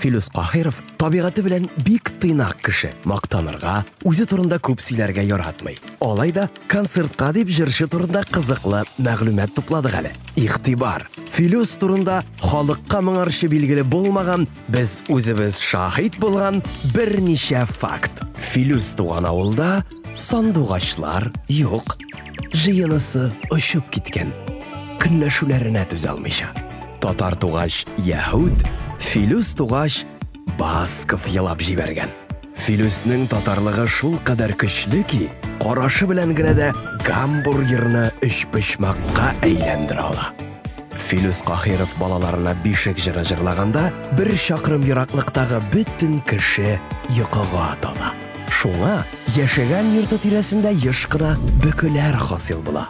Филүс Каһиров табигате белән бик тыйнак кеше, мактанырга, үзе турында күп сөйләргә яратмый. Алай да концертка дип җырчы турында кызыклы мәгълүмат тупладык әле. Игътибар! Филүс турында халыкка моңарчы билгеле булмаган, без үзебез шаһит булган берничә факт. Филүс туган авылда сандугачлар юк. Җыенысы очып киткән. Көнләшүләренә түзә алмыйча. Татар тугач яһүд, Филүс тугач Басков елап җибәргән. Филүснең татарлыгы шулкадәр көчле ки, карашы белән генә дә гамбургерны өчпочмакка әйләндерә ала. Филүс Каһиров балаларына бишек җыры җырлаганда, бер чакрым ераклыктагы бөтен кеше йокыга тала. Шуңа яшәгән йорты тирәсендә еш кына бөкеләр хасил була.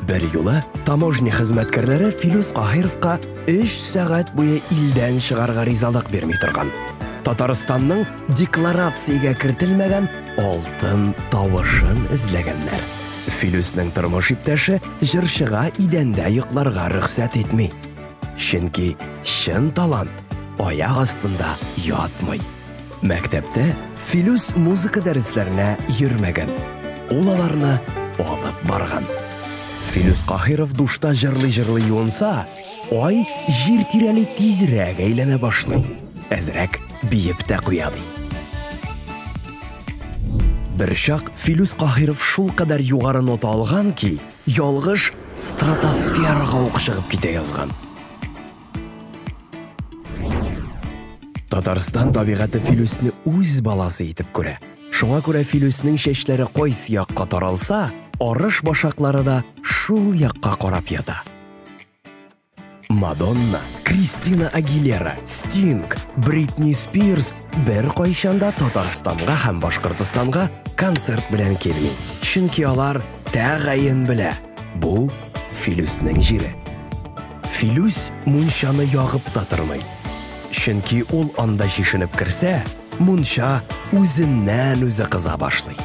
Бер юлы таможня хезмәткәрләре Филүс Каһировка 3 сәгать буе илдән чыгарга ризалык бирми торган. Татарстанның декларациягә кертелмәгән алтын тавышын эзләгәннәр. Филүснең тормыш иптәше җырчыга идәндә йокларга рөхсәт итми. Чөнки чын талант аяк астында ятмый. Мәктәптә Филүс музыка дәресләренә йөрмәгән. Ул аларны алып барган. Филүс Каһиров душта җырлый-җырлый юынса, ай җир тирәли тизрәк әйләнә башлый. Әзрәк биеп тә куя ди. Берчак Филүс Каһиров шулкадәр югары нота алган ки, ялгыш стратосферага ук чыгып китә язган. Татарстан табигате Филүсне үз баласы итеп күрә. Шуңа күрә Филүснең чәчләре кайсы якка таралса, арыш башаклары да шул якка карап ята. Мадонна, Кристина Агилера, Стинг, Бритни Спирс беркайчан да Татарстанга һәм Башкортостанга концерт белән килми. Чөнки алар тәгаен белә, бу Филүснең җире. Филүс мунчаны ягып та тормый. Чөнки ул анда чишенеп керсә, мунча үзеннән-үзе кыза башлый.